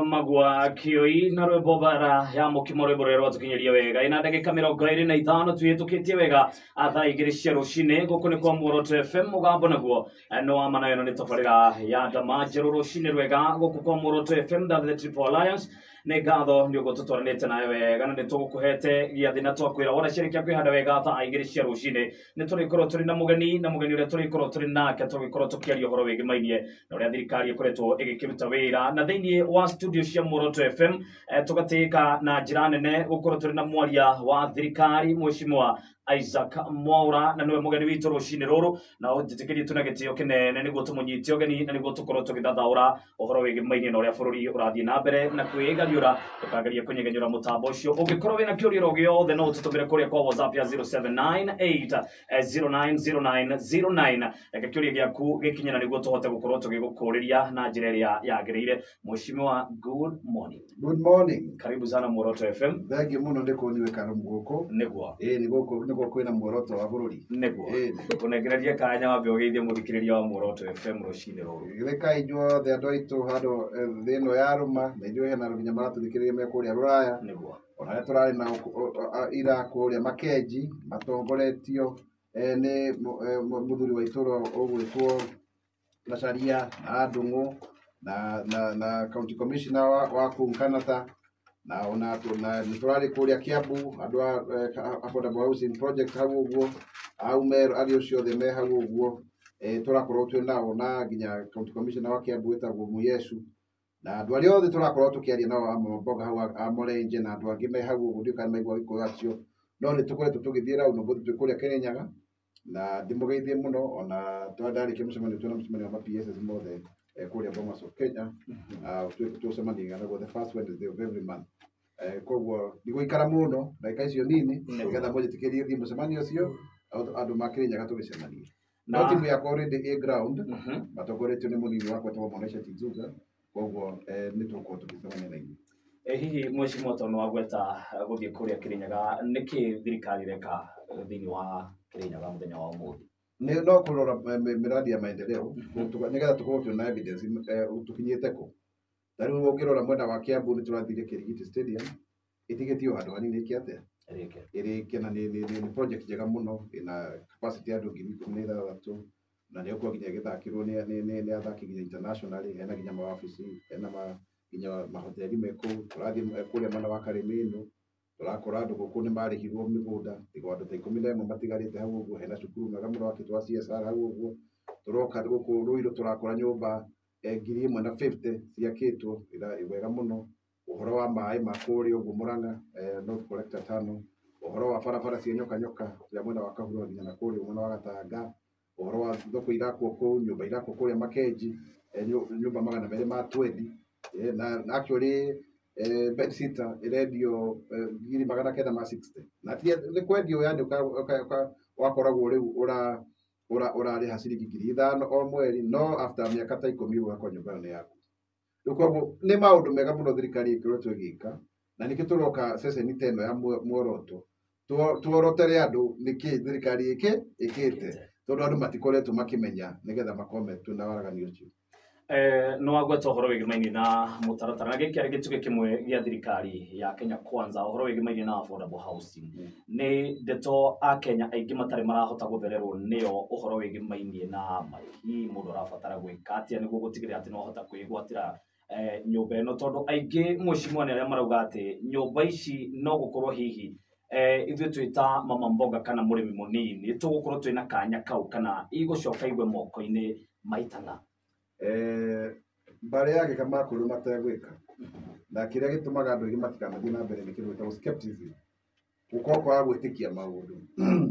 Magwa kioi na rwĩmbo bara ya mũkimo, rwĩmbo rũrĩa rwatũkinyĩria wega ina ndagĩka 25 twĩhĩtũkĩtie wega thaa 2 cia rũcinĩ. Gũkũ nĩ kwa Muoroto FM, mũgambo naguo no wa mana. Ĩno nĩ tabarĩra ya Ndama Njerũ. Rũcinĩ rwega gũkũ kwa Muoroto FM, the Triple Alliance. Nĩ ngatho nĩ ũguo tũtwaranĩte nawe wega, na nĩ tũgũkũhete gĩathĩ na twakwĩra wona ciarĩkia kwĩhanda wega thaa 2 cia rũcinĩ nĩ tũrĩkorwo tũrĩ na mũgeni, na mũgeni ũrĩa tũrĩkorwo tũrĩ nake tũgĩkorwo tũkĩaria ũhoro wĩgĩmainie na ũrĩa thirikari ĩkoretwo ĩgĩkĩruta wĩra. Na thĩinĩ wa studio cia Muoroto FM tũgatĩĩka na njĩra nene gũkorwo tũrĩ na mwaria wa thirikari, Mheshimiwa Isaac Mwaura, na nĩwe mũgeni witũ rũcinĩ rũrũ, na njĩtĩkĩrie tũna gĩtĩo kĩnene nĩguo tũmũnyite ũgeni na nĩguo tũkorwo tũgĩthathaũra ũhoro wĩgĩmainie na ũrĩa bũrũri ũrathiĩ na mbere na kwĩgariũra. Ndũkagerie kũnyegenyũra mũtambo ũcio. Ũngĩkorwo wĩna kĩũria o gĩothe, no ũtũtũmĩre kũrĩa kwa WhatsApp ya 0798 090909. Reke kĩũria gĩaku gĩkinye na nĩguo tũhote gũkorwo tũgĩgũkũrĩria na njĩra ĩrĩa yagĩrĩire. Mheshimiwa, good morning. Good morning. Karibu sana Muoroto FM. Thengiũ mũno nĩ kũnyuĩka gũkũ. Nĩguo. Ĩĩ, nĩ gũkũ nĩguo kwĩna muoroto wa bũrũri. Nĩguo. Ĩĩ. Kũnengereria kanya wambe ũgeithie mũthikĩrĩria wa Muoroto FM rũcinĩ rũrũ. Gĩthĩkai inyuothe andũ aitũ handũ thĩ ĩno ya rũma, na ithuĩ hena andũ nginya maratũthikĩrĩria me kũrĩa rũraya. Ona arĩa tũrarĩ nao ira kũrĩa Makenji matongoretio nĩ mũthuri wa itũra ũgwĩtwo Macharia na Ndung'u na county commissioner wa kũu Canada, na ona na nĩ tũrarĩ kũrĩa Kiambu andũ a affordable housing project hau ũguo, au Meru arĩa ũcio othe me hau ũguo, tũrakorwo twĩ nao na nginya county commissioner wa Kiambu wĩtagwo Muyesu na andũ arĩa othe tũrakorwo tũkĩaria nao a Momboga hau a Morenje na andũ angĩ me hau ũguo. Ndiũĩ kana maigua Gĩkũyũ acio, no nĩ tũkoretwo tũgĩthiĩ round ũmũthĩ twĩ kũrĩa Kĩrĩnyaga, na ndĩmũgeithie mũno. Ona twandarĩkia mũcemanio, twĩna mũcemanio wa ma PSs mothe kũrĩa Bomas of Kenya. Tũcemanagia naguo the first Wednesday of every month. Koguo ndigũikara mũno, ndagĩka icio nini nĩgetha mũnjĩtĩkĩrie thiĩ mũcemanio ũcio andũ ma Kĩrĩnyaga tũgĩcemanie. No timu yakwa already ĩ ground, matongoretio nĩ mũnini wakwa etagwo Mwanaisha Tinzuga. Koguo nĩ tũgũkorwo tũgĩcemania na inyuĩ. Hihi mheshimiwa, tondũ wagweta gũthiĩ kũrĩa Kĩrĩnyaga, nĩkĩ thirikari ĩreka thĩinĩ wa Kĩrĩnyaga mũthenya wa ũmũthĩ? Nĩ no kũrora miradi ya maendeleo nĩgetha tũkorwo twĩna evidence tũkinyĩte kũ. Ta rĩu ũngĩrora mwena wa Kiambu, nĩ tũrathire Kĩrigiti Stadium, ĩtigĩtio handũ hanini ĩke atĩa? Ĩrĩke. Ĩrĩke, na nĩ project njega mũno, ĩna capacity ya andũ 16,000, na nĩ ũkuo nginya ĩgĩthakĩrwo nĩ athaki nginya internationally. Hena nginya mawabici, hena nginya mahoteli me kũu. Tũrathiĩ kũrĩa mwena wa Karĩmĩnũ, tũrakora andũ gũkũ nĩ marĩhirwo mĩgũnda, tiga andũ ta 11 matigarĩte hau ũguo. Hena cukuru mwega mũno wakĩtwo wa CSR hau ũguo. Tũroka gũkũ Ruiru, tũrakora nyũmba 1,050 ciakĩtwo wega mũno. Ũhoro wa maĩ ma kũrĩa ũguo Mũrang'a, North Collector Tunnel, ũhoro wa barabara cia nyoka nyoka cia mwena wa Kahuro nginya na kũrĩa mwena wa Gatanga, ũhoro wa thoko irakwo kũu, nyũmba irakwo kũrĩa Makenji, nyũmba 220, na actually bed sitter ĩrendio 960,000, na ti nĩ kwendio, yani wakoragwo rĩu ũrarĩha ciringi 5,000 o mweri, no after mĩaka ta 10 ũgakorwo nyũmba ĩyo nĩ yaku. Rĩu koguo nĩ maũndũ mega mũno thirikari ĩkoretwo ĩgĩka, na nĩkĩo tũroka ceceni ta ĩno ya Muoroto tuorotere andũ nĩkĩ thirikari ĩkĩte, tondũ andũ matikoretwo makĩmenya, nĩgetha makorwo me twĩna waragania ũcio. Nĩ wagweta ũhoro wĩgĩmainie na mũtaratara, na gĩkĩ arĩ gĩtugĩ kĩmwe gĩa thirikari ya Kenya Kwanza, ũhoro wĩgĩmainie na affordable housing. Nĩ ndeto akenya aingĩ matarĩ marahota gũthererwo nĩyo, ũhoro wĩgĩmainie na marĩhi. Mũndũ arabatara gwĩka atĩa nĩguo gũtigĩrĩra atĩ no ahota kwĩgwatĩra nyũmba ĩno? Tondũ aingĩ, mheshimiwa, nĩ arĩa marauga atĩ nyũmba ici no gũkorwo hihi ithuĩ twĩ ta mama mboga kana mũrĩmi mũnini tũgũkorwo twĩna kanya kau, kana igũcoka igwe moko-inĩ maitana? Mbarĩ ya gĩka makũrũ mategwĩka, na kĩrĩa gĩtũmaga andũ aingĩ matikanathiĩ na mbere nĩ kĩndũ gĩtagwo skepticism, gũkorwo kwaga gwĩtĩkia maũndũ.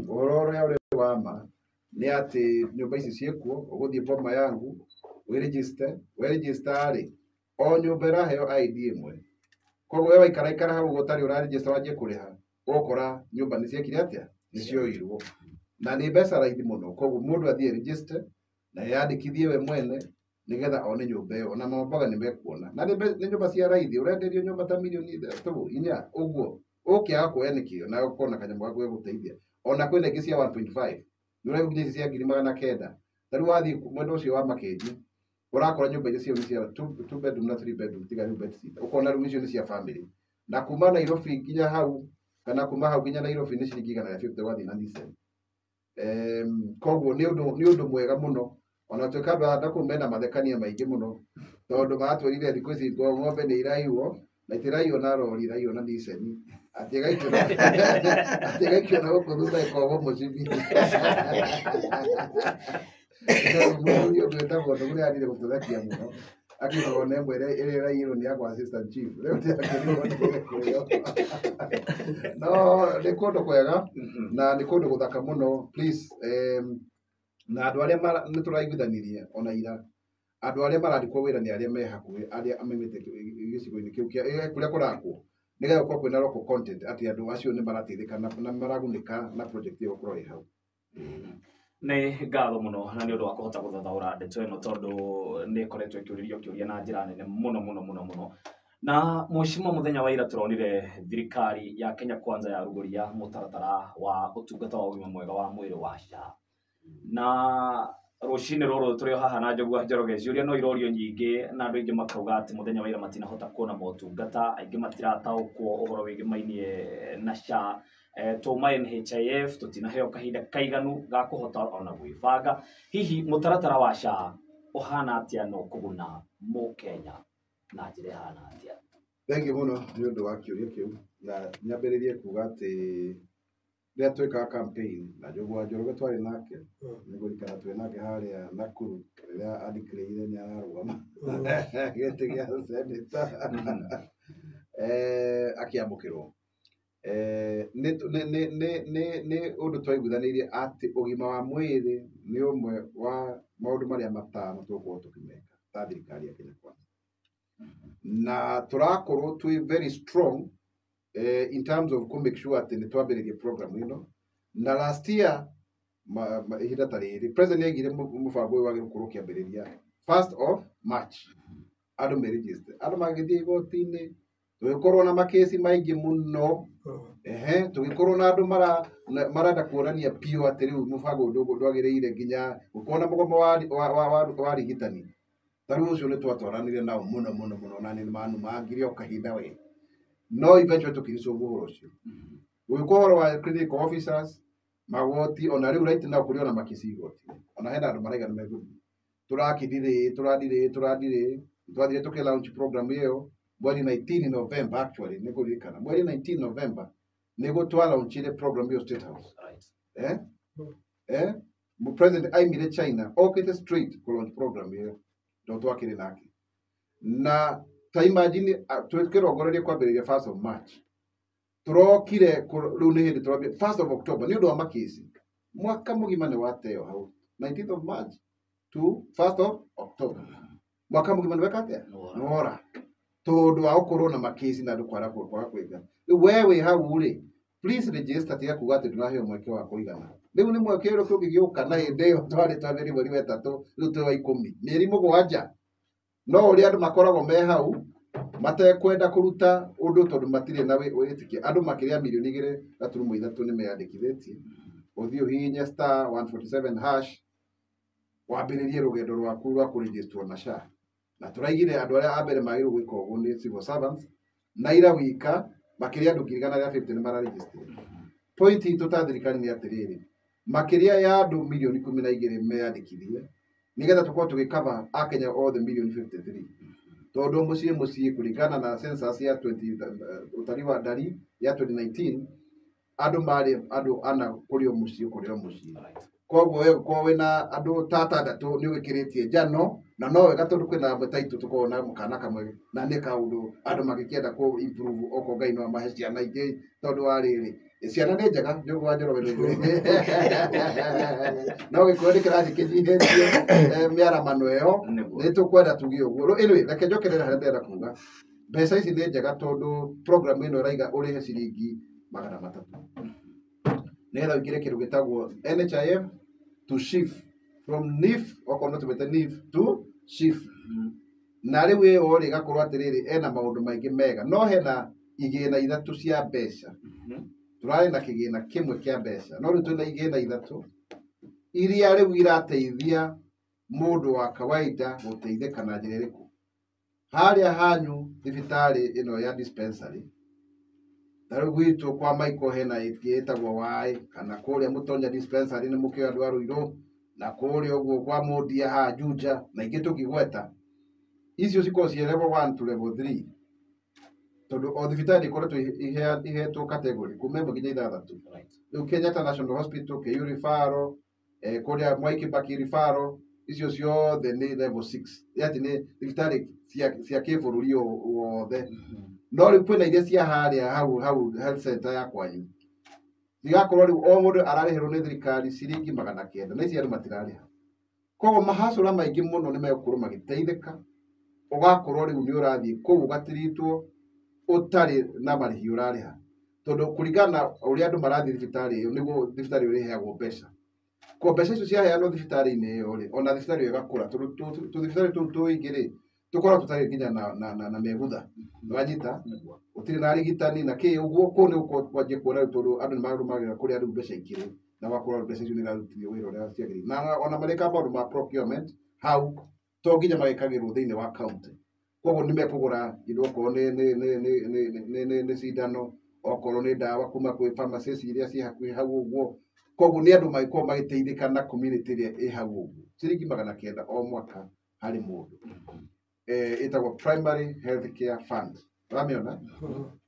Ũhoro ũrĩa ũrĩ wa ma nĩ atĩ nyũmba ici ciĩkuo. Ũgũthiĩ Boma Yangu wĩregister. Weregister rĩ, o nyũmba ĩraheo ID ĩmwe. Koguo we waikara ikara hau ũguo ũtarĩ ũraregister wanjie kũrĩha, ũgũkora nyũmba nĩ ciekire atĩa? Nĩ cioirwo, na nĩ mbeca raithi mũno. Koguo mũndũ athiĩ register na eyandĩkithie we mwene nĩgetha one nyũmba ĩyo. Ona mamboga nĩ mekuona, na nĩ nyũmba cia raithi. Ũrenderio nyũmba ta mirioni 3, 4 ũguo, ũkĩaga kuoya nĩkĩ na ũkorwo na kanyamũ gaku gagũteithia? Ona kwĩna ingĩ cia 1.5, nĩ ũraigua nginya ici cia 900,000. Ta rĩu wathiĩ mwena ũcio wa Makenji, Ũrakora nyũmba iria ciao nĩ cia two bedroom na three bedroom, tiga rĩu bed sitter. Ũkona rĩu icio nĩ cia family. Na kuma Nairobi nginya hau, kana kuma hau nginya Nairobi nĩ ciringi 150 wathiĩ na Nissan. Koguo nĩ ũndũ mwega mũno. Ona tuĩka andũ a nakũu mena mathekania maingĩ mũno, tondũ maratwĩrire thikũ ici ng'ombe nĩ iraiywo, na itiraiywo na rori, iraiywo na Nissan. Atĩ ĩgaikio na gũkũ thutha ĩkohwo mũcibi. Mũthuri ũngĩ wĩtagwo Ndũgũ nĩathire gũtũthekia mũno. Akiuga ona ĩmwe ĩrĩa ĩraiyirwo nĩ ya kwa assistant chief. Rĩu ndĩrakĩrigwo nĩ ĩrĩkũ. No nĩ kũndũ kwega na nĩ kũndũ gũthaka mũno. Please, na andũ arĩa nĩ tũraiguithanirie ona ira, andũ arĩa marandĩkwo wĩra nĩ arĩa me hakuhĩ, arĩa maumĩte gĩcigo-inĩ kĩu kĩa kũrĩa kũrakwo, nĩgetha gũkorwo kwĩna local content atĩ andũ acio nĩ marateithĩka na maragunĩka na project ĩyo gũkorwo ĩ hau. Nĩ ngatho mũno na nĩ ũndũ wa kũhota gũthathaũra ndeto ĩno, tondũ nĩ ĩkoretwo ĩkĩũrĩrio kĩũria na njĩra nene mũno mũno mũno mũno. Na mheshimiwa, mũthenya wa ira tũronire thirikari ya Kenya Kwanza yarugũria mũtaratara wa ũtungata wa ũgima mwega wa mwĩrĩ wa SHA. Na rũcinĩ rũrũ tũrĩ o haha na Njogu wa Njoroge, ciũria no irorio nyingĩ na andũ aingĩ makauga atĩ mũthenya wa ira matinahota kuona motungata, aingĩ matirataũkwo ũhoro wĩgĩmainie na SHA. Tũma NHIF tũtinaheo kahinda kaiganu ga kũhota ona gwĩbanga. Hihi mũtaratara wa SHA ũhana atĩa na ũkũguna mũkenya na njĩra ĩhana atĩa? Thengiũ mũno nĩ ũndũ wa kĩũria kĩu, na nyambĩrĩrie kuga atĩ rĩrĩa twĩkaga campaign na Njogu wa Njoroge twarĩ nake, nĩngũririkana twĩ nake harĩa Nakuru rĩrĩa andeclare nĩ ararũgama gĩtĩ gĩa senator, akĩamũkĩrwo. Nĩ ũndũ twaiguithanĩirie atĩ ũgima wa mwĩrĩ nĩ ũmwe wa maũndũ marĩa matano tũgũkorwo tũkĩmeka ta thirikari ya Kenya Kwanza. Na tũrakorwo twĩ very strong in terms of kũ make sure atĩ nĩ twambĩrĩria program ĩno. Na last year ihinda ta rĩrĩ president nĩaigire mũbango ũyũ wagĩrĩirwo gũkorwo ũkĩambĩrĩria 1st of March, andũ me register, andũ magĩthiĩ igoti-inĩ, tũgĩkorwo na makĩci maingĩ mũno. Tũgĩkorwo na andũ marenda kuonania biũ atĩ rĩu mũbango ũyũ ndwagĩrĩire, nginya gũkorwo na mũgomo wa arigitani. Ta rĩu ũcio nĩ twatwaranire nao mũno mũno mũno, na nĩ manumangire o kahinda we. No eventually tũkĩresolve ũhoro ũcio. Gũgĩũka ũhoro wa clinical officers, magoti, ona rĩu right now kũrĩ ona makĩci igoti. Ona hena andũ maraiga nĩ megũthiĩ. Tũrakĩndirĩ, twathire tũkĩ launch program ĩyo mweri 19 November, actually nĩngũririkana mweri 19 November nĩguo twalaunchire program ĩyo State House. President aimire China okĩte straight kũ launch program ĩyo, no twakĩrĩ nake. Na ta imagine twĩkĩrongorerie kwambĩrĩria 1st of March, tũrokire rĩu nĩ hĩndĩ tũrambia 1st of October nĩ ũndũ wa makĩci. Mwaka mũgima nĩ wateo hau, 19th of March to 1st of October, mwaka mũgima nĩ weka atĩa? Nĩ wora, tondũ wa gũkorwo na makĩci na andũ kwaga kwĩga. Rĩu we wĩ hau rĩ, please register, tiga kuga atĩ ndũraheo mweke wa kũigana. Rĩu nĩ mweke ũrĩkũ ũngĩgĩũka na hĩndĩ ĩyo twarĩ twambĩrĩrie mweri wa ĩtatũ, rĩu twĩ wa 10, mĩeri 7? No ũrĩa andũ makoragwo me hau matekwenda kũruta ũndũ tondũ matirĩ na wĩtĩkio. Andũ makĩria mirioni 2.3 nĩ meyandĩkithĩtie. Ũthiĩ ũhihinye *147# wambĩrĩrie rũgendo rwaku rwa kũregisterwo na SHA. Na tũraigire andũ arĩa a mbere magĩrĩirwo gwĩka ũguo nĩ civil servants, na ira wika makĩria andũ 150,000 nĩ mararegister. Point itũ ta thirikari nĩ atĩrĩrĩ, makĩria ya andũ mirioni 12 meyandĩkithie, nĩgetha tũkorwo tũgĩcover akenya othe mirioni 53, tondũ mũciĩ mũciĩ kũringana na census ya 20 ũtari wa ndari ya 2019, andũ marĩ andũ ana kũrĩ o mũciĩ kũrĩ o mũciĩ. Koguo we ũkorwo wĩna andũ ta atandatũ nĩ ũgĩkĩrĩtie njano, na no wega tondũ kwĩna amwe ta itũ tũkoragwo na kana kamwe, na nĩ kaũndũ andũ magĩkĩenda kũ improve okorwo Ngai no amahe ciana ingĩ, tondũ wa rĩrĩ ciana nĩ njega. Njogu wa Njoroge nĩ no gĩkũyũ nĩ kĩrathiĩ kĩnyihĩtie mĩaramano ĩyo, nĩ tũkwenda tuge ũguo. Anyway, reke njokerere harĩa ndĩrenda kuga. Mbeca ici nĩ njega tondũ program ĩno ĩraiga ũrĩhe ciringi 300 nĩgetha ũingĩre kĩndũ gĩtagwo NHIF to SHIF, from NHIF, okorwo no tũmĩte NHIF to SHIF. Na rĩu ĩyo rĩ, ĩgakorwo atĩrĩrĩ, ena maũndũ maingĩ mega, no hena igĩna ithatũ cia mbeca. Tũrarĩ na kĩgĩna kĩmwe kĩa mbeca, no rĩu twĩna igĩna ithatũ iria rĩu irateithia Mũndũ wa kawaida gũteithĩka na njĩra ĩrĩkũ? Harĩa hanyu thibitarĩ ĩno ya dispensary, ta rĩu gwitũ kwa Michael hena ĩngĩ ĩtagwo Waĩ, kana kũrĩa Mũtonya dispensary nĩ mũkĩoĩ andũ a Ruiru, na kũrĩa ũguo kwa Mũndia haha Juja, na ingĩ tũngĩgweta. Icio cikoragwo ciĩ level 1 to level 3, tondũ o thibitarĩ ĩkoretwo ihetwo category kuma 1 nginya 6. Rĩu Kenyatta National Hospital, KU Referral, kũrĩa Mwai Kibaki Referral, icio ciothe nĩ level 6, yaani nĩ thibitarĩ cia kĩbũrũri wothe. No rĩu kwĩna iria cia harĩa hau hau health center ya kwanyu, cigakorwo rĩu o mũndũ ararĩhĩrwo nĩ thirikari ciringi 900, na ici andũ matirarĩha. Koguo mahacũra maingĩ mũno nĩ megũkorwo magĩteithĩka, ũgakorwo rĩu nĩ ũrathiĩ kũu ũgatiritwo ũtarĩ na marĩhi ũrarĩha, tondũ kũringana na ũrĩa andũ marathiĩ thibitarĩ ĩyo nĩguo thibitarĩ ĩyo ĩrĩheagwo mbeca. Ko mbeca icio ciaheanwo thibitarĩ-inĩ ĩyo rĩ, ona thibitarĩ ĩyo ĩgakũra, tondũ tũthibitarĩ tũu tũingĩ rĩ, tũkoragwo tũtarĩ nginya na megutha. Nĩwanyita? Gũtirĩ na arigitani na kĩ ũguo, kũu nĩ gũkorwo kwanjia kuona rĩu, tondũ andũ nĩ marũmagĩrĩra kũrĩa rĩu mbeca ikĩrĩ, na ũgakorwo mbeca icio nĩ irarutithio wĩra ũrĩa ciagĩrĩire. Na ona marĩka maũndũ ma procurement hau, to nginya magĩkagĩrwo thĩinĩ wa county. Koguo nĩ mekũgũra indo okorwo nĩ cindano, okorwo nĩ ndawa kuma kwĩ pharmacies iria ciĩ hakuhĩ hau ũguo. Koguo nĩ andũ mangĩkorwo magĩteithĩka na community ĩrĩa ĩ hau ũguo. Ciringi 900 o mwaka harĩ mũndũ. Ĩtagwo Primary Health Care Fund. Ũramĩona?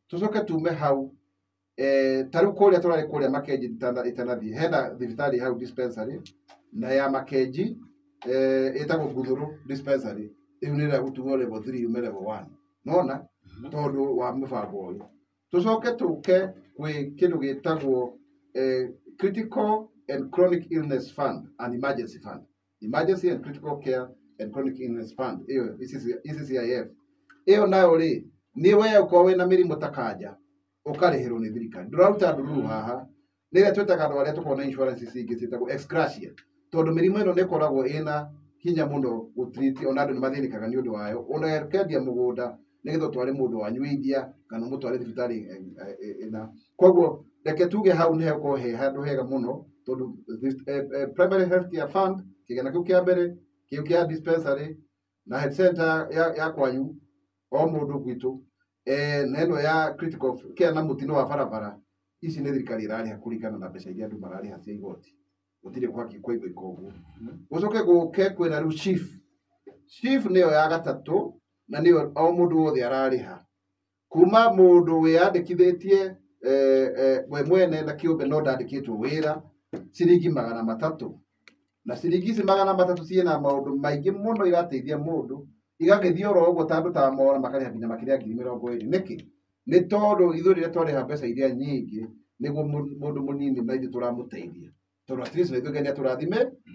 Tũcoke tume hau, ta rĩu kũrĩa tũrarĩ kũrĩa Makenji itanathiĩ, hena thibitarĩ hau dispensary, na ya Makenji ĩtagwo Nguthũrũ dispensary. Ĩyo nĩ ĩrĩa gũtuo level 3 yume level 1. Nona? Tondũ wa mũbango ũyũ. Tũcoke tũke kwĩ kĩndũ gĩtagwo Critical and Chronic Illness Fund and Emergency Fund. Emergency and Critical Care and Chronic Illness Fund, ĩyo ECCIF. Ĩyo nayo rĩ, nĩ we ũkorwo wĩna mĩrimũ ta kanja, ũkarĩhĩrwo nĩ thirikari. Ndũraruta ndururu haha. Nĩ ĩrĩa twĩtaga andũ arĩa tũkoragwo na insurance ici ingĩ ciĩtagwo ex gratia. Tondũ mĩrimũ ĩno nĩ ĩkoragwo ĩna hinya mũno gũtreat, ona andũ nĩ mathĩnĩkaga nĩ ũndũ wayo. Ona ũkendia mũgũnda nĩgetha ũtware mũndũ wanyu India kana ũmũtware thibitarĩ ĩna. Koguo reke tuge hau nĩ hegũkorwo he handũ hega mũno, tondũ Primary Health Care Fund, kĩgĩna kĩu kĩa mbere, kĩu kĩa dispensary na health center ya kwanyu o mũndũ gwitũ, na ĩno ya critical care na mũtino wa barabara, ici nĩ thirikari ĩrarĩha kũringana na mbeca iria andũ mararĩha cia igoti. Gũtirĩ gwaki kwaigwĩka ũguo. Gũcoke gũke kwĩna rĩu SHIF. SHIF nĩyo ya gatatũ, na nĩyo o mũndũ wothe ararĩha. Kuma mũndũ wĩyandĩkithĩtie we mwene na kĩũmbe no ndandĩkĩtwo wĩra, ciringi 300. Na ciringi ici 300 ciĩna maũndũ maingĩ mũno irateithia mũndũ, igagĩthiĩ oro ũguo ta andũ ta mora makarĩha nginya makĩria 20,000. Nĩkĩ? Nĩ tondũ ithuĩ rĩrĩa twarĩha mbeca iria nyingĩ, nĩguo mũndũ mũnini na ithuĩ tũramũteithia. Tondũ at least na ithuĩ Ngai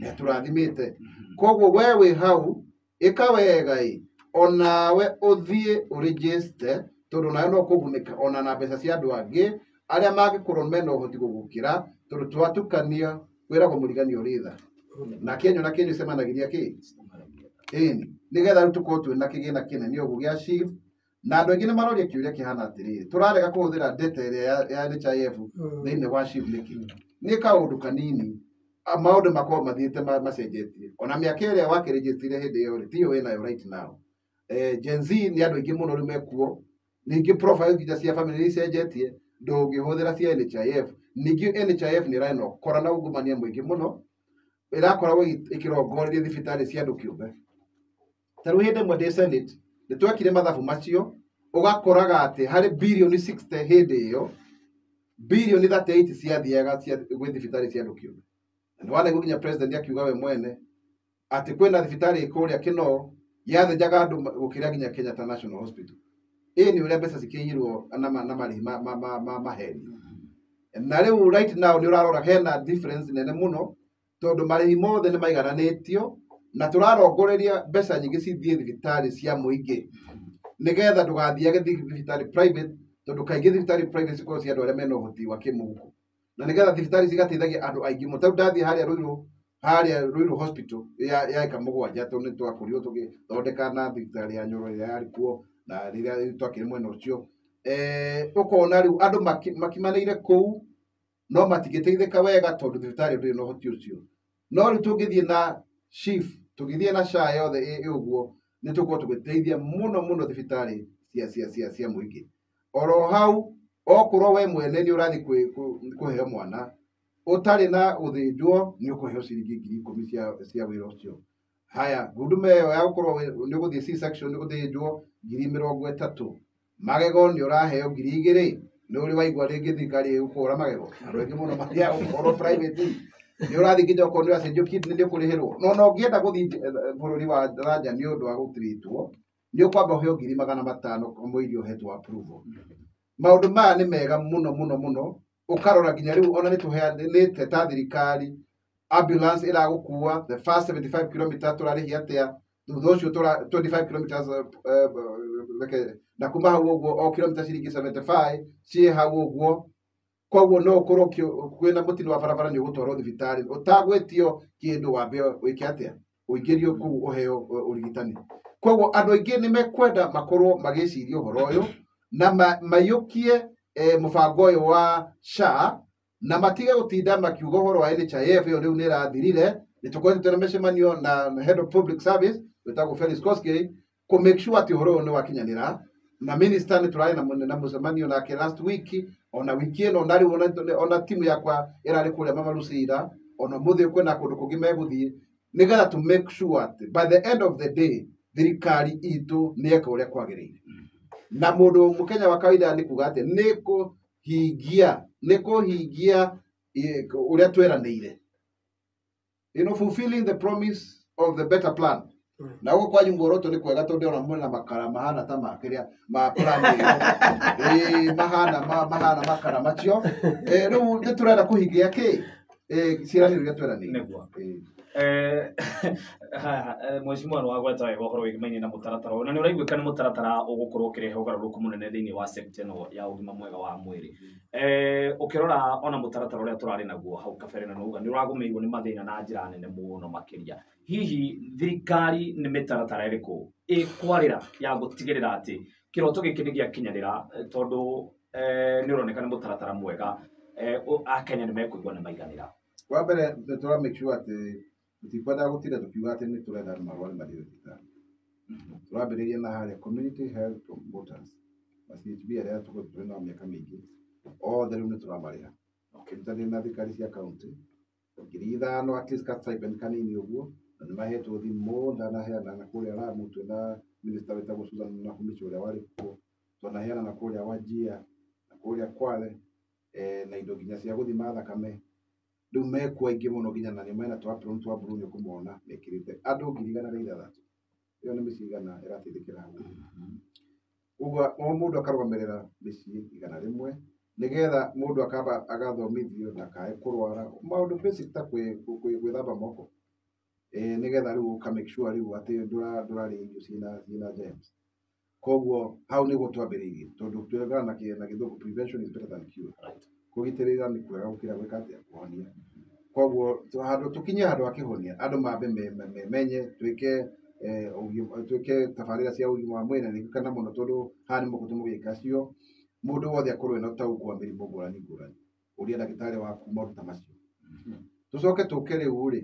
nĩatũrathimĩte. Koguo we wĩ hau, ĩka wega ĩ, onawe ũthiĩ ũregister, tondũ nawe no kũgunĩka ona na mbeca cia andũ angĩ arĩa mangĩkorwo mena ũhoti gũgũkĩra, tondũ twatukania kwĩragwo mũrigani ũrĩ tha. Na kĩenyũ na kĩenyũ icemanagĩria kĩ? Ĩni. Nĩgetha rĩu tũkorwo twĩna kĩgĩna kĩnene ũguo gĩa SHIF. Na andũ aingĩ nĩ maroria kĩũria kĩhana atĩrĩrĩ, tũrarega kũhũthĩra data ĩrĩa ya NHIF thĩinĩ wa SHIF nĩkĩ? Nĩ kaũndũ kanini, maũndũ makoragwo mathiĩte macenjetie. Ona mĩaka ĩrĩa wakĩrĩnjĩtire hĩndĩ ĩyo rĩ, tiyo wĩnayo right now. Gen Z nĩ andũ aingĩ mũno rĩu mekuo. Ningĩ profile nginya cia family nĩ icenjetie, ndũngĩhũthĩra cia NHIF. Ningĩ NHIF nĩ ĩrarĩ na ũkora na ungumania mũingĩ mũno, ĩrakoragwo ĩkĩrongoreria thibitarĩ cia andũ kĩũmbe. Ta rĩu hĩndĩ ĩmwe ndĩ Senate, nĩ twekire mathabu macio, ũgakoraga atĩ harĩ birioni 60 hĩndĩ ĩyo, birioni 38 ciathiaga gwĩ thibitarĩ cia andũ kĩũmbe. Na nĩ wanaigua nginya president akiuga we mwene atĩ kwĩna thibitarĩ kũrĩa Kinoo yathĩnjaga andũ gũkĩra nginya Kenyatta National Hospital. Ĩ nĩ ũrĩa mbeca cikĩiyirwo na marĩhi ma maheni. Na rĩu right now nĩ ũrarora hena difference nene mũno, tondũ marĩhi mothe nĩ maigananĩtio, na tũrarongoreria mbeca nyingĩ cithiĩ thibitarĩ cia mũingĩ, nĩgetha ndũgathiage thibitarĩ private, tondũ kaingĩ thibitarĩ private cikoragwo cia andũ arĩa mena ũhoti wa kĩmũhuko, na nĩgetha thibitarĩ cigateithagia andũ aingĩ mũno. Tarĩu ndathiĩ harĩa Ruiru, harĩa Ruiru Hospital ya ĩka 7, tondũ nĩ twakũrirwo tũgĩthondeka na thibitarĩ ya Nyoro ĩrĩa yarĩ kuo, na rĩrĩa twakĩrĩ mwena ũcio, ũkona rĩu andũ makimanĩire kũu no matingĩteithĩka wega tondũ thibitarĩ ndĩrĩ na ũhoti ũcio. No rĩu tũngĩthiĩ na SHIF Tũngĩthiĩ na SHA yothe ĩ ũguo nĩ tũgũkorwo tũgĩteithia mũno mũno thibitarĩ cia mũingĩ. Oro hau okorwo we mwene nĩ ũrathiĩ kũheo mwana ũtarĩ na gũthĩnjwo nĩ ũkũheo ciringi 10,000 cia wĩra ũcio. Haya, huduma ĩyo ya gũkorwo nĩ ũgũthiĩ C-section gũthĩnjwo 30,000. Magego nĩ ũraheo 2,000. Nĩ ũrĩ waigua rĩngĩ thirikari ĩgũkũra magego. Andũ aingĩ mũno mathiaga gũkorwo private. Nĩ ũrathiĩ nginya okorwo nĩ ũracenjio kidney nĩ ũkũrĩhĩrwo. No ona ũngĩenda gũthiĩ bũrũri wa nja nĩ ũndũ wa gũtreatwo nĩ ũkwamba ũheo 500,000 kamũiria ũhetwo approval. Maũndũ maya nĩ mega mũno mũno mũno. Ũkarora nginya rĩu ona nĩ tũheanĩte ta thirikari ambulance ĩragũkua the first 75 kilometers tũrarĩhia atĩa, thutha ũcio 25 kilometers na kuma hau ũguo o kilomita ciringi 75 ciĩ hau ũguo. Koguo no ũkorwo kwĩna mũtino wa barabara nĩ ũgũtwarwo thibitarĩ ũtagwĩtio kĩndũ wambe wĩke atĩa, ũingĩrio kũu ũheo ũrigitani. Koguo andũ aingĩ nĩ mekwenda makorwo magĩciria ũhoro ũyũ na maiyũkie mũbango ũyũ wa SHA na matige gũtinda makiuga ũhoro wa NHIF ĩyo rĩu nĩ ĩrathirire. Nĩ tũkoretwo twĩna mĩcemanio na Head of Public Service wĩtagwo Felix Koskei kũ make sure atĩ ũhoro ũyũ nĩ wakinyanĩra. Na minister nĩ tũrarĩ na mũcemanio nake last week, ona wiki ĩno na rĩu ona timu yakwa ĩrarĩ kũrĩa Mama Lucira, ona ũmũthĩ kwĩna kũndũ kũngĩ megũthiĩ nĩgetha to make sure atĩ by the end of the day thirikari itũ nĩ eka ũrĩa kwagĩrĩire. Na mũndũ mũkenya wa kawaida nĩ kuga atĩ nĩ kũhingia ũrĩa tweranĩire. You know, fulfilling the promise of the better plan. Na gũkũ kwanyu muoroto nĩ kwega tondũ ona mwena makara mahana ta makĩrĩa ma plan ĩyo. Mahana makara macio. Rĩu nĩ tũrenda kũhingia kĩ? Ciĩranĩro iria tweranĩire. Nĩguo. Mheshimiwa nĩ wagweta wega ũhoro wĩgiĩ na mũtaratara ũyũ, na nĩ ũraiguĩka nĩ mũtaratara ũgũkorwo ũkĩrehe ũgarũrũku mũnene thĩinĩ wa sector ĩno ya ũgima mwega wa mwĩrĩ. Ũkĩrora ona mũtaratara ũrĩa tũrarĩ naguo hau kabere na nĩuga nĩ ũragũmĩirwo nĩ mathĩna na njĩra nene mũno makĩria. Hihi thirikari nĩ mĩtaratara ĩrĩkũ ĩkwarĩra ya gũtigĩrĩra atĩ kĩroto gĩkĩ nĩ gĩakinyanĩra, tondũ nĩ ũroneka nĩ mũtaratara mwega, Akenya nĩ mekũigua nĩ maiganĩra? Wa mbere nĩ tũra make sure atĩ tũtikwendaga gũtinda tũkiuga atĩ nĩ tũrenda andũ marware mathiĩ thibitarĩ. Tũrambĩrĩria na harĩa community health promoters na CHB arĩa tũkoretwo twĩ nao mĩaka mĩingĩ, othe rĩu nĩ tũramarĩha. Tũnyitanĩire na thirikari cia county 5,000 at least ka stipend kanini ũguo, na nĩ mahetwo thimũ. Ndanaheana na kũrĩa Lamu twĩna minister wĩtagwo Susan Nakhumicha ũrĩa warĩ kuo, twanaheana na kũrĩa Wajir na kũrĩa Kwale, na indo nginya cia gũthima thakame. Rĩu mekuo aingĩ mũno nginya na nĩ mena twa apron twa blue nĩ ũkũmona mekĩrĩte andũ 1,600. Ĩyo nĩ mĩciĩ 100 ĩrateithĩkĩra hau. Ũguo o mũndũ akarũgamĩrĩra mĩciĩ 100 nĩgetha mũndũ akamba agathomithio ndakae kũrwara maũndũ basic ta gwĩthamba moko, nĩgetha rĩu ũka make sure rĩu atĩ ndũrarĩa irio ciĩna germs. Koguo hau nĩguo twambĩrĩirie, tondũ twĩraga na gĩthũngũ prevention is better than cure. Kũgitĩrĩra nĩ kwega gũkĩra gwĩka atĩa, kũhonia. Koguo handũ tũkinye handũ ha kĩhonia, andũ mambe menye twĩke twĩke tabarĩra cia ũgima wa mwĩrĩ, na nĩ mũno tondũ haha nĩ mũgũtũ mũgĩka cio. Mũndũ wothe akorwo ena ũtaũku wa mĩrimũ ngũrani ngũrani, ũria ndagĩtarĩ waku maũndũ ta macio. Tũcoke tũke rĩu rĩ,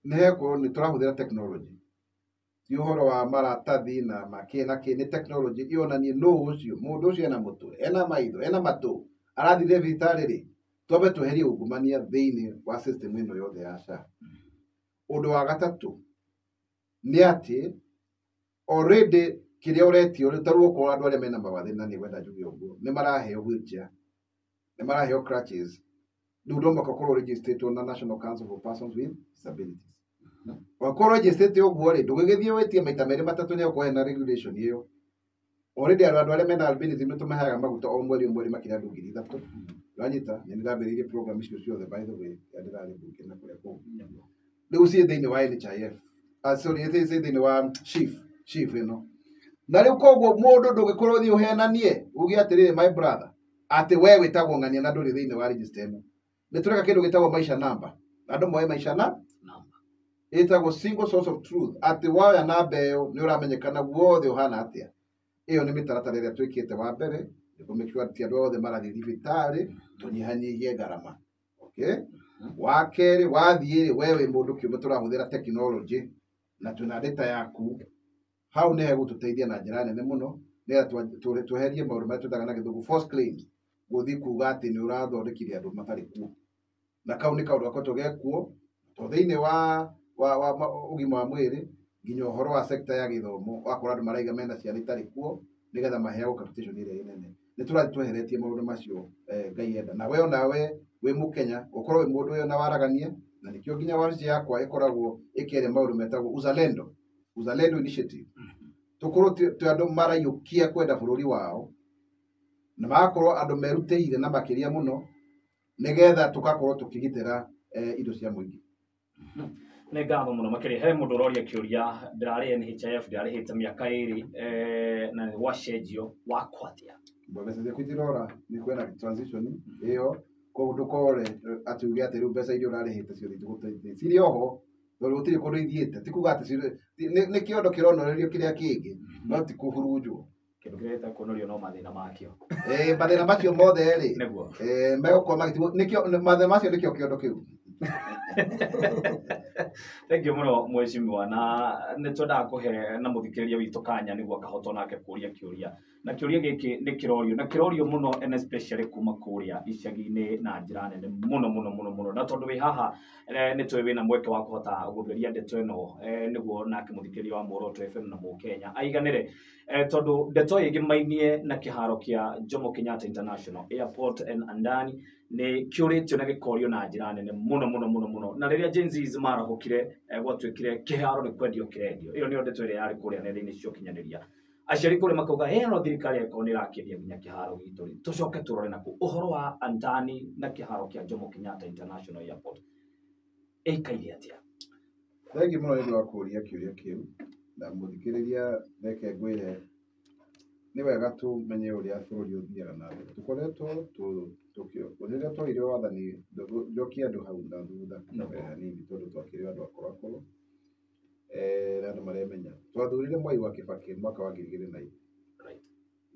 nĩ hekorwo nĩ tũrahũthĩra technology, ti ũhoro wa maratathi na makĩ na kĩ, nĩ technology ionanie nũ ũcio mũndũ ũcio ena mũtwe, ena maitho, ena matũ, arathire thibitarĩ rĩ, twambe tweherie ungumania thĩinĩ wa system ĩno yothe ya SHA. Ũndũ wa gatatũ nĩ atĩ already kĩrĩa ũretio ta rĩu okorwo andũ arĩa mena mawathe, na nĩ gwenda njuge ũguo, nĩ maraheo wheelchair, nĩ maraheo crutches. Rĩu no mũhaka ũkorwo registered na National Council for Persons with Disabilities. Wakorwo registered ũguo rĩ, ndũgĩgĩthiĩ wĩtie maita merĩ matatũ nĩ ũkorwo hena regulation ĩyo. Already andũ arĩa mena albinism nĩ tũmaheaga maguta o mweri o mweri makĩria andũ 3,000. Ũranyita? Nĩ ndĩrambĩrĩirie program icio ciothe by the way, rĩrĩa ndĩrarĩ mbunge na kũrĩa kũngĩ. Rĩu ciĩ thĩinĩ wa NHIF. Sorry, ciĩ thĩinĩ wa SHIF ĩno. Na rĩu koguo mũndũ ndũngĩkorwo ũthiĩ ũhenanie uge atĩrĩrĩ my brother atĩ we wĩtagwo ng'ania na ndũrĩ thĩinĩ wa register ĩno. Nĩ tũreka kĩndũ gĩtagwo maisha number. Andũ moe maisha na ĩtagwo single source of truth, atĩ woya namba ĩyo nĩ ũramenyekana guothe ũhana atĩa. Ĩyo nĩ mĩtaratara ĩrĩa twĩkĩte. Wa mbere nĩ kũ make sure atĩ andũ othe marathiĩ thibitarĩ, tũnyihanyihie ngarama. Okay? Wa kerĩ wathiĩ rĩ, we wĩ mũndũ kĩũmbe tũrahũthĩra technology na twĩna data yaku, hau nĩ hegũtũteithia na njĩra nene mũno nĩgetha tweherie maũndũ marĩa twĩtaga na gĩthũngũ false claims, gũthiĩ kuga atĩ nĩ ũrathondekire andũ matarĩ kuo. Na kau nĩ kaũndũ gakoretwo gekuo to thĩinĩ wa ũgima wa mwĩrĩ nginya ũhoro wa sector ya gĩthomo, wakora andũ maraiga mena ciana itarĩ kuo nĩgetha maheagwo capitation ĩrĩa ĩnene. Nĩ tũrathiĩ tweheretie maũndũ macio Ngai enda. Na we onawe wĩ mũkenya ũkorwo wĩ mũndũ wĩna waragania, na nĩkĩo nginya wabici yakwa ĩkoragwo ĩkĩaria maũndũ metagwo uzalendo, uzalendo initiative. Tũkorwo twĩ andũ maraiyũkia kwenda bũrũri wao na magakorwo andũ merutĩire na makĩria mũno nĩgetha tũgakorwo tũkĩgitĩra indo cia mũingĩ. Nĩ ngatho mũno makĩria. He mũndũ ũroria kĩũria, ndĩrarĩ NHIF ndĩrarĩhĩte mĩaka 2 na nĩ gwacenjio wakwa atĩa? Mbeca ciaku itirora, nĩ kwĩna transition ĩyo, koguo ndũkore atĩ uge atĩ rĩu mbeca iria ũrarĩhĩte ciothe itigũteithia, cirĩ oho tondũ gũtirĩ kũndũ ithiĩte. Ti kuga atĩ nĩ kĩondo kĩronorerio kĩrĩa kĩngĩ, no ti kũhurunjwo. Kĩndũ kĩrĩa gĩtekuonorio no mathĩna makĩo. Mathĩna macio mothe rĩ, nĩguo megũkorwo magĩtigwo, nĩkĩo mathĩna macio nĩkĩo kĩondo kĩu. Thank you mũno mheshimiwa, na nĩ twendaga kũhe na mũthikĩrĩria witũ kanya nĩguo akahota onake kũria kĩũria, na kĩũria gĩkĩ nĩ kĩrorio na kĩrorio mũno and especially kuma kũrĩa icagi-inĩ na njĩra nene mũno mũno mũno mũno, na tondũ wĩ haha nĩ tũĩ wĩna mweke wa kũhota gũtheria ndeto ĩno nĩguo nake mũthikĩrĩria wa Muoroto FM na Mũkenya aiganĩre, tondũ ndeto ĩgĩmainie na kĩharo kĩa Jomo Kenyatta International Airport and Adani nĩ kĩũrĩtio na gĩkorio na njĩra nene mũno mũno mũno mũno. Na rĩrĩa Gen Zs marahũkire gwatuĩkire kĩharo nĩ kwendio kĩrendio. Ĩyo nĩyo ndeto ĩrĩa yarĩ kũrĩa nenda-inĩ cia ũkinyanĩria. Aciari kũrĩa makauga no thirikari ĩkorwo nĩ ĩrakĩendia nginya kĩharo gitũ rĩ, tũcoke tũrore nakuo ũhoro wa Adani na kĩharo kĩa Jomo Kenyatta International Airport ĩikaire atĩa? Thengiũ mũno nĩ ũndũ wa kũũria kĩũria kĩu, na mũthikĩrĩria reke ngwĩre nĩ wega tũmenye ũrĩa bũrũri ũthiaga na mbere. Tũkoretwo rĩrĩa twoire wathani, njokie andũ hau na thutha hanini tondũ twakĩrĩ andũ akũrũ akũrũ na andũ maremenya. Twathurire Mwai wa Kibaki mwaka wa 2004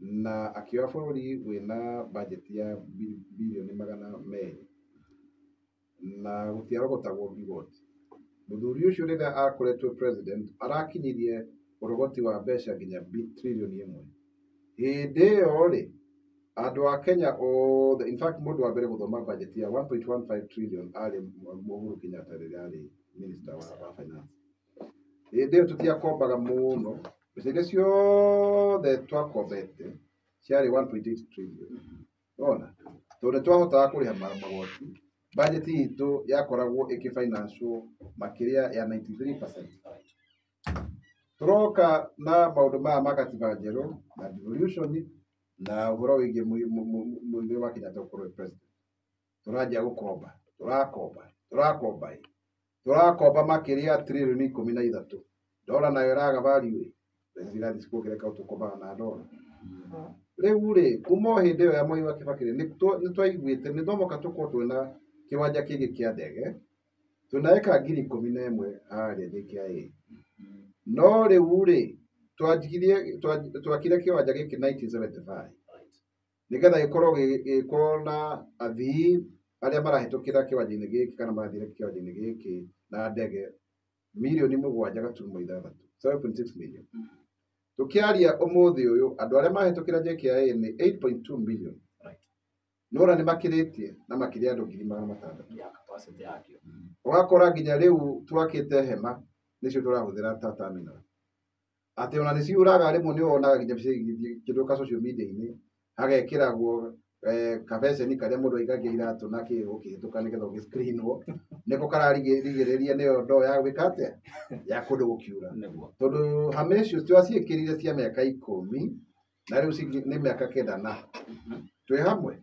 na akĩoya bũrũri wĩna budget ya birioni 200 na gũtiarogotagwo igoti. Mũthuri ũcio rĩrĩa akoretwo president arakinyirie ũrogoti wa mbeca nginya trilioni 1. Hĩndĩ ĩyo rĩ, andũ a Kenya othe, in fact mũndũ wa mbere gũthoma budget ya 1.15 trillion arĩ Uhuru Kenyatta rĩrĩa arĩ minister wa finance. Hĩndĩ ĩyo tũtiakombaga mũno, mbeca iria ciothe twakombete ciarĩ 1.8 trillion. Wona? Tondũ nĩtwahotaga kũrĩha magoti, budget itũ yakoragwo ĩkĩfinancio makĩria ya 93%. Tũroka na maũndũ maya ma katiba njerũ na devolution na ũhoro wĩgiĩ Mũigai wa Kenyatta gũkorwo president. Tũranjia gũkomba, tũrakomba, tũrakomba makĩria trilioni 13. Ndora nayo ĩraga value, mbeca cirathiĩ cikuongerereka tũkombaga na ndora. Rĩu rĩ, kuma o hĩndĩ ĩyo ya Mwai wa Kibaki rĩ, nĩ twaiguĩte nĩ twamoka tũkorwo twĩna kĩwanja kĩngĩ kĩa ndege, twĩna eka 11,000 harĩa JKIA. No rĩu rĩ, twakire kĩwanja gĩkĩ 1975 nĩgetha gĩkorwo gĩkorwo na athii arĩa marahĩtũkĩra kĩwanja-inĩ gĩkĩ kana marathire kĩwanja-inĩ gĩkĩ na ndege mirioni 7.6, 7.6 million. Tũkĩaria ũmũthĩ ũyũ andũ arĩa mahĩtũkĩra JKIA nĩ 8.2 million. Nora nĩ makĩrĩtie na makĩria andũ 600,000. Ũgakora nginya rĩu twakĩte hema nĩcio tũrahũthĩra ta terminal. Atĩ ona nĩciũraga rĩmwe nĩ wonaga nginya mbica igĩthiĩ kĩndũ ka social media-inĩ hagekĩragwo kabeceni karĩa mũndũ aikagia iratũ na kĩ ũkĩhĩtũka nĩgetha ũgĩscreenwo nĩko kararigĩrĩria nĩyo ndoo ya gwĩka atĩa ya kũndũ gũkiura. Tondũ hama icio twaciĩkĩrire cia mĩaka 10 na rĩu nĩ mĩaka 9 na twĩ hamwe.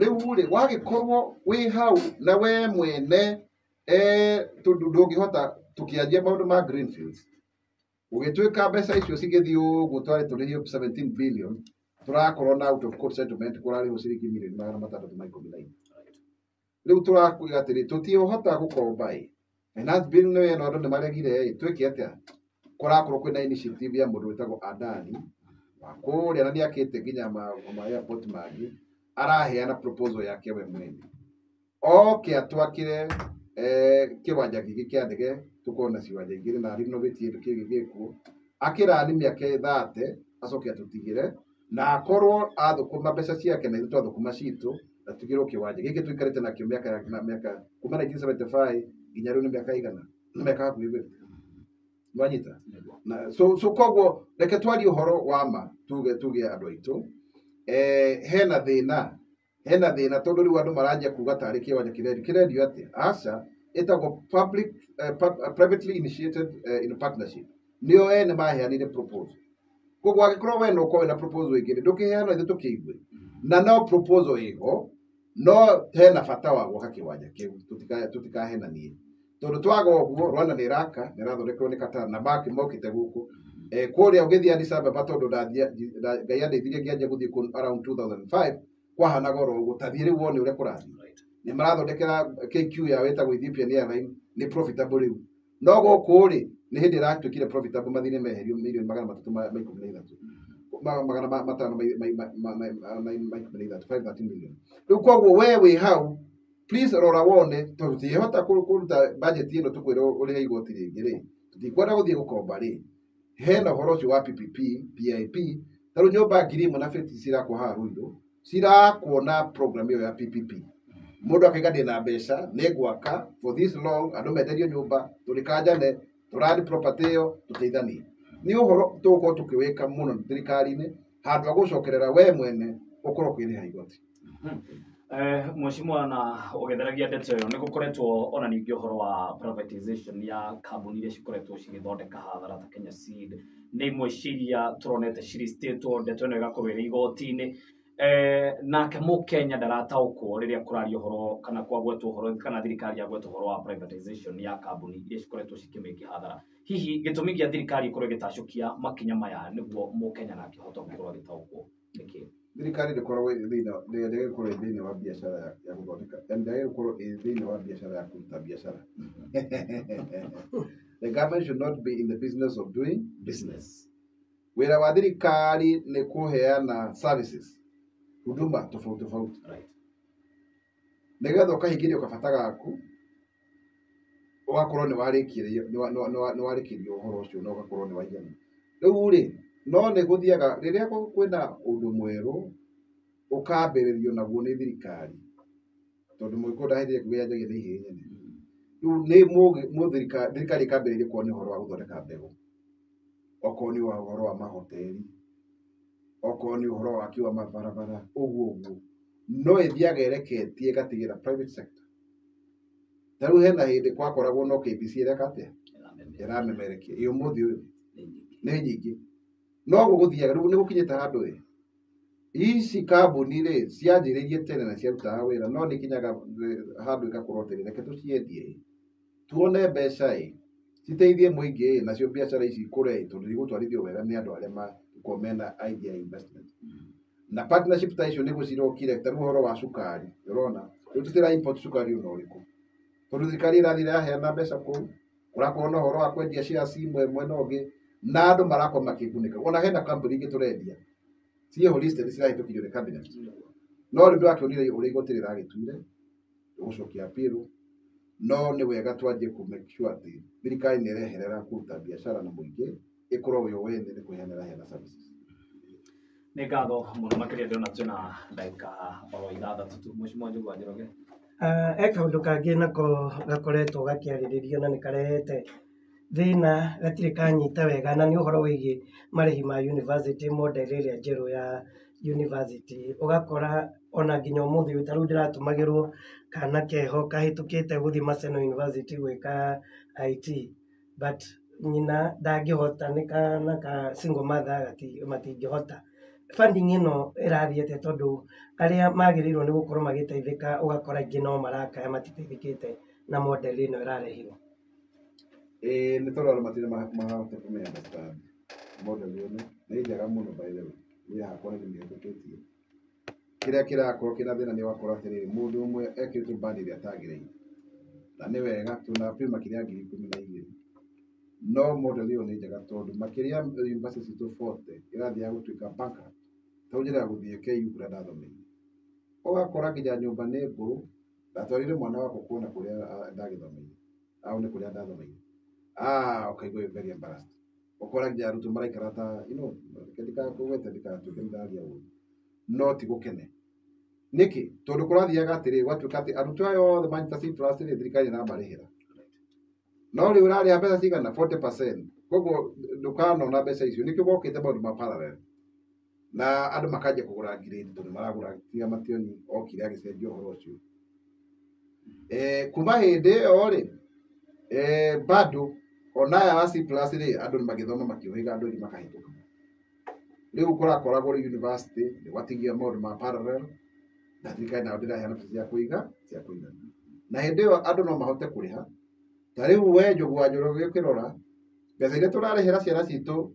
Rĩu rĩ wagĩkorwo wĩ hau na we mwene tondũ ndũngĩhota tũkĩanjia maũndũ ma greenfields ũgĩtuĩka mbeca icio cigĩthiĩ ũguo twarĩ tũrĩhio 17 billion tũrakorwo na out of court settlement kũrarĩhwo ciringi mirioni 614. Rĩu tũrakuiga atĩrĩ tũtiũhota gũkomba ĩ finance bill nĩ ĩno andũ nĩ maregire ĩ twĩke atĩa? Kũrakorwo kwĩna initiative ya mũndũ wĩtagwo Adani wa kũrĩa na nĩakĩte nginya ma airport mangĩ araheana proposal yake we mwene. Oke atwakire kiwanja gĩkĩ kĩa ndege tukorwo na ciwanja igĩrĩ na renovate kĩndũ kĩngĩ gĩkuo akĩrani mĩaka 30 acoke atũtigĩre na akorwo athũkũma mbeca ciake na ithuĩ twathũkũma citũ na tũtigĩrwo kĩwanja gĩkĩ tũikarĩte nakĩo mĩaka na mĩaka kuma 1975 nginya rĩu nĩ mĩaka igana nĩ mĩaka hakuhĩ 50 nwanyita na so koguo reke twarie ũhoro wa ma tuge andũ aitũ hena thĩna tondũ rĩu andũ maranjia kuga tarĩ kĩwanja kĩrendio atĩa aca ĩtagwo public privately initiated in partnership nĩo ene maheanire proposal koguo angĩkorwo we no ũkorwo wĩna proposal ĩngĩ ndũkĩheana ithuĩ tũkĩigue na no proposal ĩho no hena bata wa gwaka kĩwanja kĩu tũtikahenanie tondũ twaga ũguo Rwanda nĩ ĩraka nĩ ĩrathondekerwo nĩ Qatar na mokĩte gũkũ kũrĩa ũgĩthiĩ Addis Ababa tondũ Ngai andeithirie ngĩanjia gũthiĩ kũu around 2005 kwahanaga oro ũguo tathiĩ rĩu wone ũrĩa kũrathiĩ nĩ marathondekera KQ yao ĩtagwo Ethiopian Airline nĩ profitable rĩu no gũkũ rĩ nĩ hĩndĩ ĩratuĩkire profitable mathirĩ meherio mirioni 313 513 513 million rĩu koguo we wĩ hau please rora wone tondũ tũtingĩhota kũruta budget ĩno tũkwĩrwo ũrĩhe igoti rĩngĩ rĩ tũtikwenda gũthiĩ gũkomba rĩ hena ũhoro ũcio wa PPP PIP ta rĩu nyũmba 1050 cirakwo haha Ruiru cirakwo na program ĩyo ya PPP mũndũ akaiga ndĩna mbeca nĩ ngwaka for this long andũ menderio nyũmba tũrĩkanjane tũrani property ĩyo tũteithanie nĩ ũhoro tũgũkorwo tũkĩwĩka mũno thirikari-inĩ handũ ha gũcokerera we mwene ũkorwo ũkĩrĩha igoti. Mheshimiwa na ũgĩtheragia ndeto ĩyo nĩ gũkoretwo ona ningĩ ũhoro wa privatization ya kambuni iria cikoretwo cigĩthondeka hathara ta Kenya Seed nĩ imwe cia iria tũronete ciristĩtwo ndeto ĩno ĩgakorwo ĩrĩ igoti-inĩ nake mũkenya ndarataũkwo rĩrĩa kũraria ũhoro kana kwagwetwo ũhoro kana thirikari yagwetwo ũhoro wa privatization ya kambuni iria cikoretwo cikĩmĩkia hathara hihi gĩtũmi gĩa thirikari ĩkorwo ĩgĩtacũkia makinya maya nĩguo mũkenya nake ahote gũkorwo agĩtaũkwo nĩkĩ? Thirikari ndĩkoragwo ndĩgĩkorwo ĩ thĩinĩ wa biacara ya gũthondeka yani ndĩgĩkorwo ĩ thĩinĩ wa biacara ya kũruta biacara. The government should not be in the business of doing business. Wĩra wa thirikari nĩ kũheana services huduma tofauti tofauti right nĩgetha ũkahingĩrio kabata gaku ũgakorwo nĩ warĩkĩrio ũhoro ũcio na ũgakorwo nĩ waigana. Rĩu rĩ no nĩ gũthiaga rĩrĩa kwĩna ũndũ mwerũ ũkambĩrĩrio naguo nĩ thirikari tondũ mũgĩkũyũ ndahĩtire kuga yanjagia na ihĩĩ nyene. Rĩu nĩ thirikari ĩkambĩrĩria kuona nĩ ũhoro wa gũthondeka mbegũ okorwo nĩ ũhoro wa mahoteri okorwo nĩ ũhoro wa waki wa mabarabara ũguo ũguo no ĩthiaga ĩreketie ĩgatigĩra private sector. Ta rĩu hena hĩndĩ kwakoragwo no KBC ĩreka atĩa ĩramemerekia ĩ ũmũthĩ ũyũ nĩ nyingĩ no gũgũthiaga rĩu nĩ gũkinyĩte handũ ĩ ici kambuni rĩ cianjĩrĩirie tene na ciarutaga wĩra no nĩ ikinyaga handũ ĩgakorwo atĩrĩ reke tũciendie ĩ tuone mbeca ĩ citeithie mũingĩ ĩ nacio biacara ici ikũre ĩ tondũ igũtwarithio wega nĩ andũ arĩa makorwo mena idea ya investment na partnership ta icio nĩguo cirokire ta rĩu ũhoro wa cukari ũrona rĩu tũtira import cukari ona ũrĩkũ tondũ thirikari ĩrathire yaheana mbeca kũu kũrakorwo na ũhoro wa kwendia shares imwe mwena ũngĩ na andũ marakorwo makĩgunĩka ona hena kambuni ingĩ tũrendia ciĩho listed cirahĩtũkirio nĩ cabinet no rĩu ndĩrakĩonire ũrĩa igoti rĩragĩtuire gũcokia appeal no nĩ wega twanjie kũ make sure atĩ thirikari nĩ ĩreherera kũruta biacara na mũingĩ ĩkorwo yo wene nĩ kũheana ĩraheana services. Nĩ ngatho mũno makĩria ndĩrona twĩna ndagĩka oro 6 tu. Mheshimiwa Njogu wa Njoroge. He kaũndũ kangĩ nako gakoretwo gakĩarĩrĩrio na nĩ karehete thĩna gatirĩ kanyita wega na nĩ ũhoro wĩgiĩ marĩhi ma university model ĩrĩa njerũ ya university ũgakora ona nginya ũmũthĩ ũyũ ta rĩu ndĩratũmagĩrwo kana keho kahĩtũkĩte gũthiĩ Maseno University gwĩka IT but nyina ndangĩhota nĩ kana ka single mother matingĩhota funding ĩno ĩrathiĩ atĩa tondũ arĩa magĩrĩirwo nĩ gũkorwo magĩteithĩka ũgakora aingĩ no marakaya matiteithĩkĩte na model ĩno ĩrarehirwo. Nĩ tondũ andũ matirĩ mahota kũmĩ understand model ĩno nĩ njega mũno by the way niĩ hakwa nĩ ndĩmĩhĩtũkĩtie kĩrĩa kĩrakorwo kĩna thĩna nĩ ũgakora atĩrĩrĩ mũndũ ũmwe ekĩrĩtwo band ĩrĩa atagĩrĩire na nĩ wega tuna appeal makĩria ya 12,000 no model ĩyo nĩ njega tondũ makĩria university citũ 40 ĩrathiĩ gũtuĩka bankrupt ta rĩu njĩra ya gũthiĩ KU kũrĩa ndathomeire ũgakora nginya nyũmba nĩ ngũrũ Ndatwarire mwana wakwa kuona kũrĩa ndagĩthomeire, aone kũrĩa ndathomeire. Ũkaigua wĩ very embarrassed. Ũkora nginya arutwo maraikara ta you know, reke ndikakũgwete ndikatuĩke nĩndaria ũru, no ti gũkene. Nĩkĩ? Tondũ kũrathiaga atĩrĩrĩ, gwatuĩka atĩ arutwo aya othe manyita C plus rĩ, thirikari ĩramarĩhĩra. No rĩu ũrarĩha mbeca cigana? 40%. Koguo ndũkanona mbeca icio. Nĩkĩo gokĩte maũndũ ma parallel. Na andũ makanjia kũgũra grade tondũ maragũra tiga Mationi okire agĩcenjia ũhoro ũcio. Kuma hĩndĩ ĩyo rĩ, bado ona aya a C plus rĩ, andũ nĩ magĩthoma makĩũhĩga, andũ aingĩ makahĩtũka. Rĩu kũrakoragwo rĩ university nĩ gwatigia maũndũ ma parallel na thirikari nayo ndĩraheana mbeca cia kũiga cia kũigana. Na hĩndĩ ĩyo andũ no mahote kũrĩha. Ta rĩu we Njogu wa Njoroge ũkĩrora mbeca iria tũrarĩhĩra ciana citũ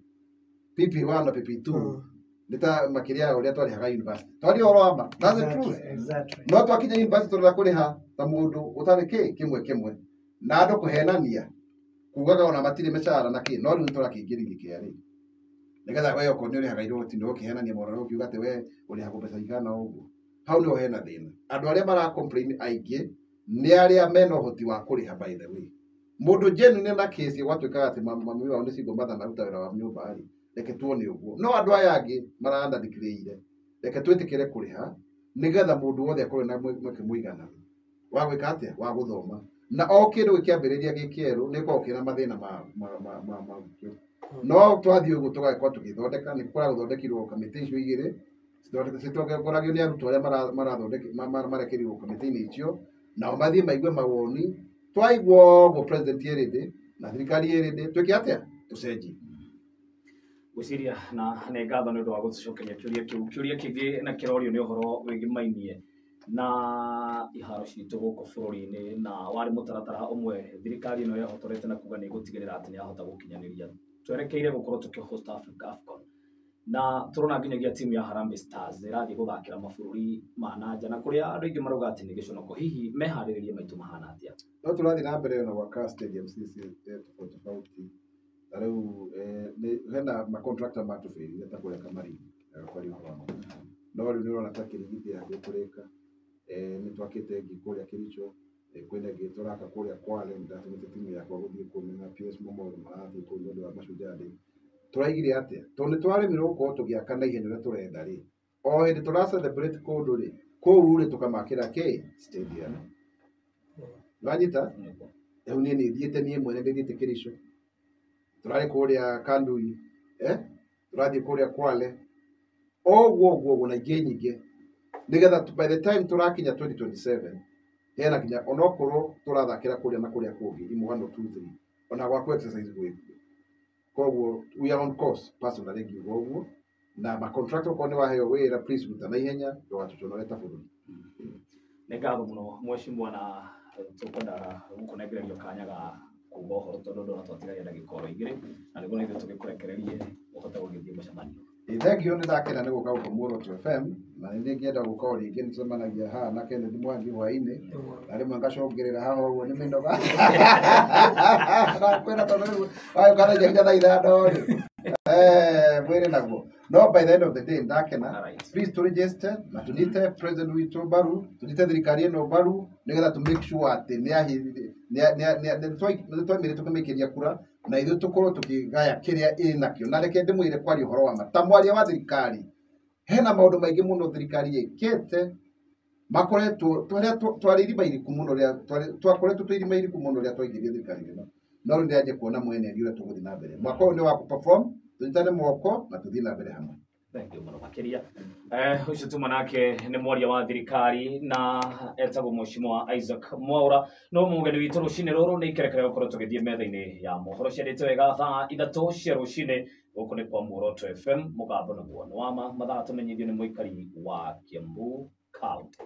PP1 na PP2 nĩ ta makĩria ya ũrĩa twarĩhaga university. Twaria ũhoro wa ma. That's the truth. Exactly. No twakinya university tũrenda kũrĩha ta mũndũ ũtarĩ kĩ kĩmwe kĩmwe na andũ kũhenania kugaga ona matirĩ mĩcara na kĩ, no rĩu nĩtũrakĩingĩrithia KRA nĩgetha we okorwo nĩ ũrĩhaga igoti nĩ ũkĩhenania mwana ũkiuga atĩ we ũrĩhagwo mbeca igana ũguo. Hau nĩho hena thĩna. Andũ arĩa mara complain aingĩ nĩ arĩa mena ũhoti wa kũrĩha. By the way, mũndũ genuine na case gwatuĩkaga atĩ mami wao nĩ single mother na aruta wĩra wa nyũmba rĩ, reke tuone ũguo. No andũ aya angĩ marandandĩkĩrĩire, reke twĩtĩkĩre kũrĩha nĩgetha mũndũ wothe akorwo na mweke mũigananu wa gwĩka atĩa, wa gũthoma. Na o kĩndũ gĩkĩambĩrĩria gĩ kĩerũ nĩ gĩkoragwo kĩna mathĩna ma kĩo. No twathiĩ ũguo tũgagĩkorwo tũgĩthondeka, nĩ kũragũthondekirwo kamĩtĩ icio igĩrĩ citongoragio nĩ arutwo arĩa marekerirwo kamĩtĩ-inĩ icio, nao mathiĩ maigue mawoni. Twaigua ũguo president ĩrĩndĩ na thirikari ĩrĩndĩ, twĩke atĩa? Tũcenjie. Gwĩciria na nĩ ngatho nĩ ũndũ wa gũtũcokeria kĩũria kĩu. Kĩũria kĩngĩ na kĩrorio nĩ ũhoro wĩgĩmainie na iharo citũ gũkũ bũrũri-inĩ, na warĩ mũtaratara ũmwe thirikari ĩno yehotorete na kuga nĩ ĩgũtigĩrĩra atĩ nĩ yahota gũkinyanĩria. Twerekeire gũkorwo tũkĩ-host Africa AFCON, na tũrona nginyagia timu ya Harambee Stars ĩrathiĩ gũthakĩra mabũrũri ma na nja, na kũrĩa andũ aingĩ marauga atĩ nĩ gĩconoko. Hihi meharĩrĩria maitũ mahana atĩa? No tũrathiĩ na mbere na gwaka stadium cici tofauti tofauti. Ta rĩu hena macontractor matũbĩrire ta kũrĩa Kamarini kwaria ũhoro wa ma. No rĩu nĩ ũrona ta Kĩrigiti yanjia kũrĩka, nĩ twakĩte ĩngĩ kũrĩa Kericho, kwĩna ĩngĩ tũraka kũrĩa Kwale, nĩ ndatũmĩte timu yakwa gũthiĩ kũu na PS Momoro marathiĩ kũu nĩ ũndũ wa Mashujaa Day. Tũraigire atĩa? Tondũ nĩ twaremirwo gũkorwo tũgĩaka na ihenya ũrĩa tũrenda rĩ, o hĩndĩ tũra celebrate kũndũ rĩ, kũu rĩ tũkamakĩra kĩ stadium. Nĩwanyita? Rĩu niĩ nĩ thiĩte, niĩ mwene nĩ thiĩte Kericho, tũrarĩ kũrĩa Kandui, tũrathiĩ kũrĩa Kwale, ũguo ũguo ũguo na ingĩ nyingĩ, nĩgetha by the time tũrakinya 2027 hena nginya onokorwo tũrathakĩra kũrĩa na kũrĩa kũngĩ imwe 1 2 3 ona gwaku exercise gwĩkuo. Koguo we are on course, personally ngiuga ũguo. Na ma contract okorwo nĩ waheo wĩra, please ruta na ihenya ndũgatũconore ta bũrũri. Nĩ ngatho mũno mheshimiwa, na tũkwenda gũkũnengererio kanya ga kuga ũhoro tondũ ndona twatigaria ndagĩka oro igĩrĩ, na nĩguo na ithuĩ tũgĩkũrekererie ũhote gũgĩthiĩ mũcemanio. Thank you, nĩ ndakena nĩ gũka gũkũ Muoroto FM, na nĩ ndĩngĩenda gũka o rĩngĩ. Nĩ tũcemanagia haha na Kennedy Mwangi hwaĩ-inĩ, na rĩmwe ngacongerera haha ũguo nĩ mĩnoga nakwĩra, tondũ rĩu wagĩũka thaa inya thaa ithano rĩ, mwĩrĩ naguo. No by the end of the day ndakena. Please to register na tũnyite president witũ mbaru, tũnyite thirikari ĩno mbaru, nĩgetha to make sure atĩ nĩ twamĩrĩ tũkĩmĩikĩria kura na ithuĩ tũkorwo tũkĩgaya kĩrĩa ĩ nakĩo. Na reke ndĩmwĩre, kwaria ũhoro wa ma ta mwaria wa thirikari, hena maũndũ maingĩ mũno thirikari ĩkĩte makoretwo twarĩa twarĩ irima iriku mũno rĩa twakoretwo twĩ irima iriku mũno rĩa twaingĩria thirikari ĩno, no rĩu ndĩranjia kuona mwene ũrĩa tũgũthiĩ na mbere. Mwaka ũyũ nĩ wa perform, tũnyitane moko na tũthiĩ na mbere hamwe. Thank you mũno makĩria. Ũcio tuma nake nĩ mwaria wa thirikari na etagwo Mheshimiwa Isaac Mwaura. No mũgeni witũ rũcinĩ rũrũ nĩ ikerekere gũkorwo tũgĩthiĩ metha-inĩ ya mohoro ciandĩte wega thaa 3 cia rũcinĩ. Gũkũ nĩ kwa Muoroto FM, mũgambo naguo nĩ wa ma. Mathaa tũmenyithio nĩ mũikari wa Kiambu County.